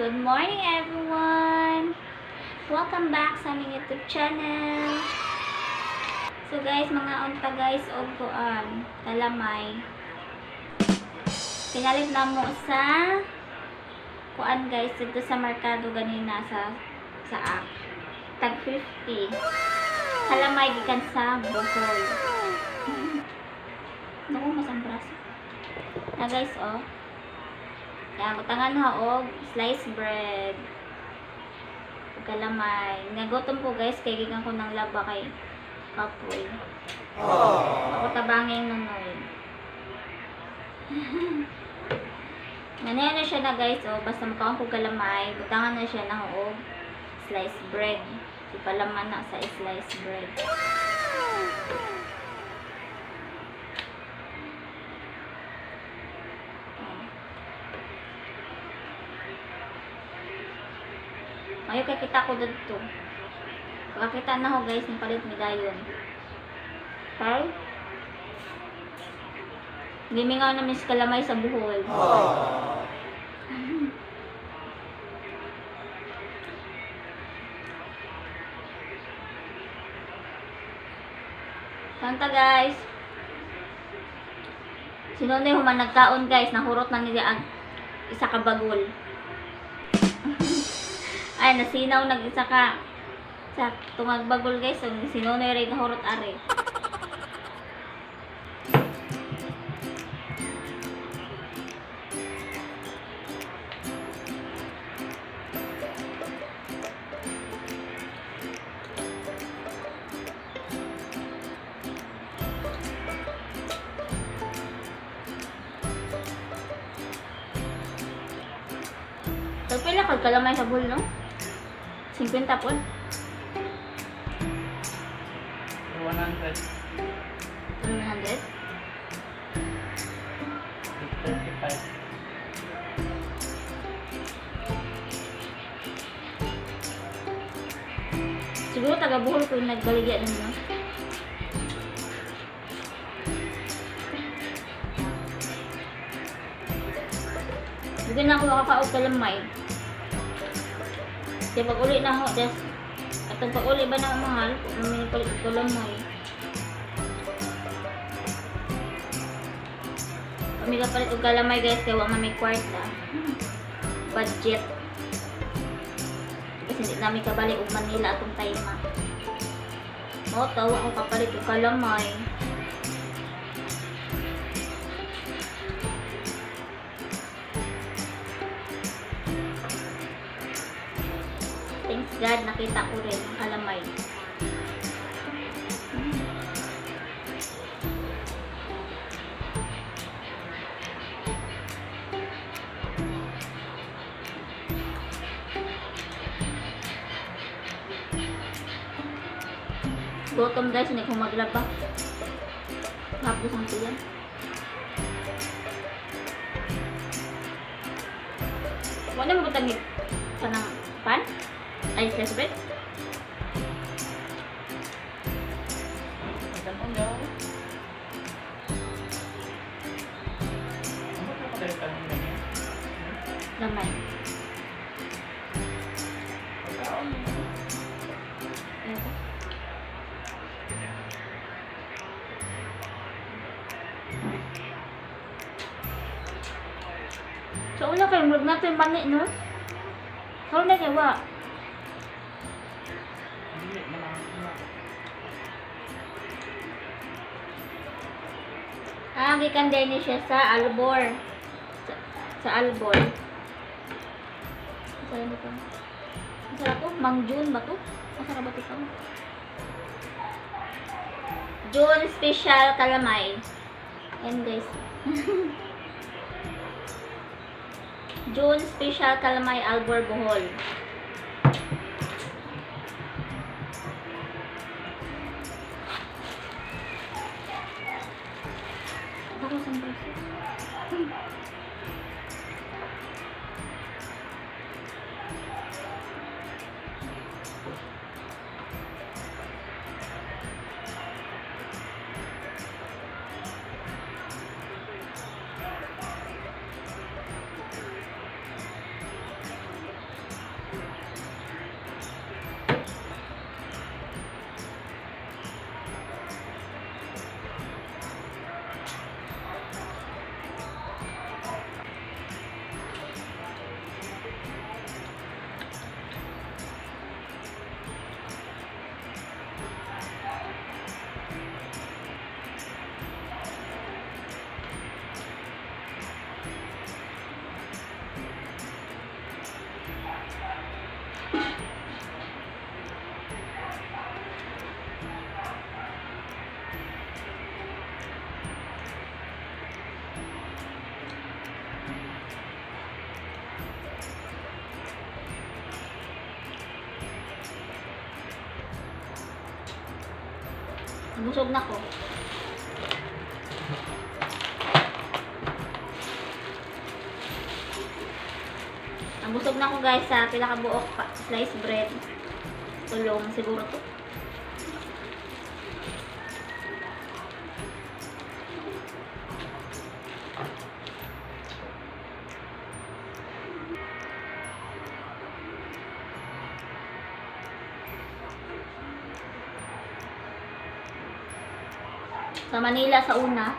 Good morning, everyone! Welcome back sa aming YouTube channel. So guys, mga unta guys og kuan, kalamay. Pinalit na mo sa kuan guys dito sa merkado ganina sa app. Tag 50. Kalamay gikan sa Bohol. Naku, mas ang braso. Na guys, oh. Kaya butangan ha og sliced bread. Ug kalamay. Nagutom ko guys kay gikan ko ng laba kay kapoy. Ako tabangin nunoy. Ganyan na siya na guys, oh, basta makaon ko kalamay, butangan na siya na og sliced bread. Ipalaman na sa sliced bread. Oh. Mayo kay kita ko didto. Pagkakita na ho guys, ni palit mi dayon. Okay? Gimingaw na mis kalamay sa Bohol. Kanta guys. Sino na yung human nagkaon guys, nahurot na nila ang isa ka bagol. Ay, nasinaw nag isa ka sa tungag bagol guys. So, sino na yung nahurot are. So, pila kag kalamay sa Bohol, no? 50 po. 100. 100? 35. Siguro taga Bohol ko yung nagbaligya nun, no? Hindi na ako makakaog kalamay. Kaya pag uli na ako, des, atong pag uli ba na mahal, kung may palit og kalamay. Kami kapalit og kalamay guys, kaya wa man may kwarta. Budget. Kasi hindi namin kabalik og Manila atong time. Mo tawa ako kapalit og kalamay. Thanks God, nakita ko rin ang kalamay. Gutom guys, hindi ko maglaba. Hapos ang tiyan. Wala mo butang kanang pan? Ay, slice bread? Ano daw? Ano ba kayo tanong ganyan? Gamay. Pagkaon mo. Ano? Sa una kay murag natin mani, no? Karon na kay wa. Hindi naman. Ah, gikan din siya sa Albor. Sa Albor. Saan ba to? Saan to? Mang June ba to? Asa ba to? June special kalamay. Ayan guys. June special kalamay, Albor, Bohol. Ako sa braso. Busog na ko. Ang busog na ko, guys, sa pila ka buok pa, slice bread. Tulong siguro to. Sa Manila sa una.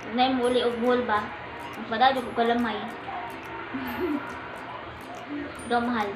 Ug nay mo uli og buhol ba? Ang padadyo ko kalamay. Ikaw, mahal.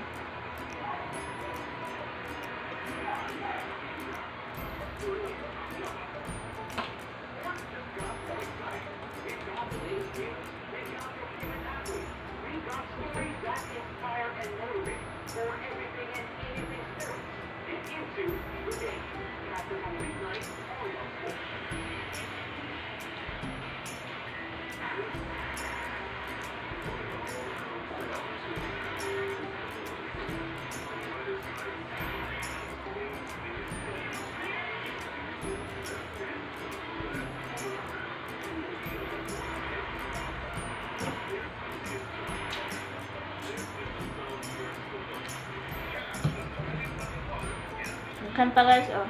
Kan pa, guys, oh.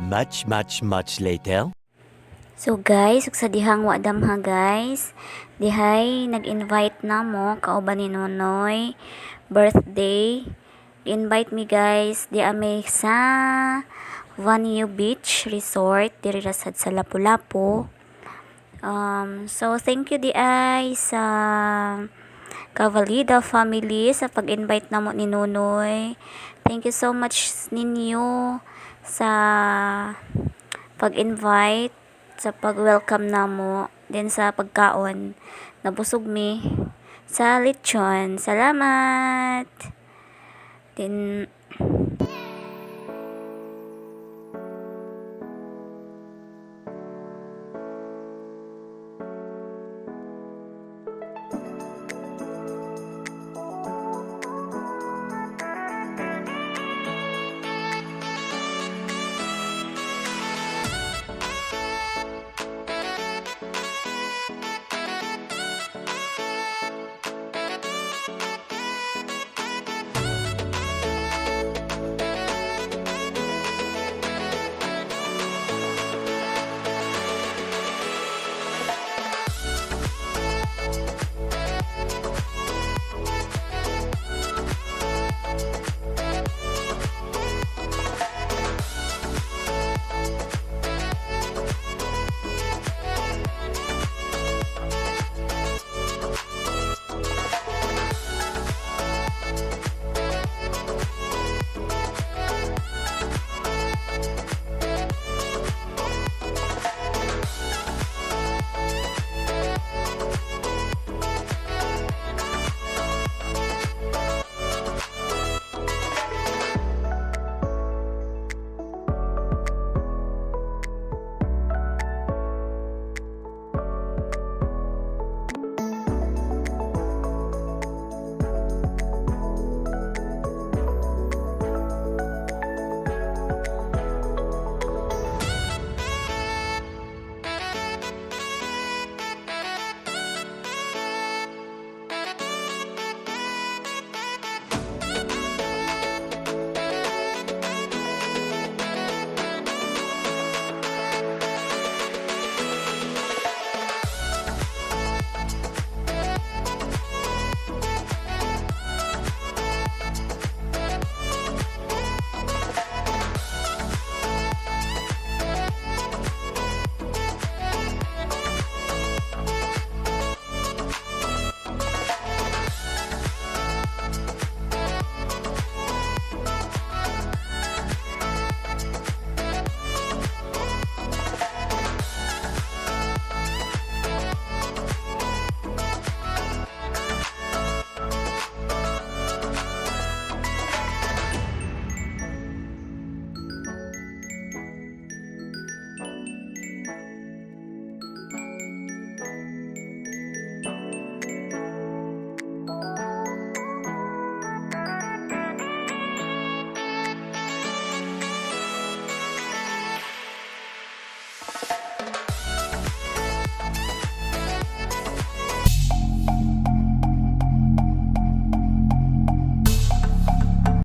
Much, much, much later. So guys, ug sa dihang wa damha, guys, dihay nag-invite na mo kauban ni Nonoy birthday. Invite me, guys, di ame sa Vanio Beach Resort diri ra sad sa Lapu-Lapu. So thank you di ay sa Cavalida family sa pag-invite namo ni Nonoy. Thank you so much ninyo sa pag-invite, sa pag-welcome namo, din sa pagkaon. Nabusog mi sa lechon. Salamat! Din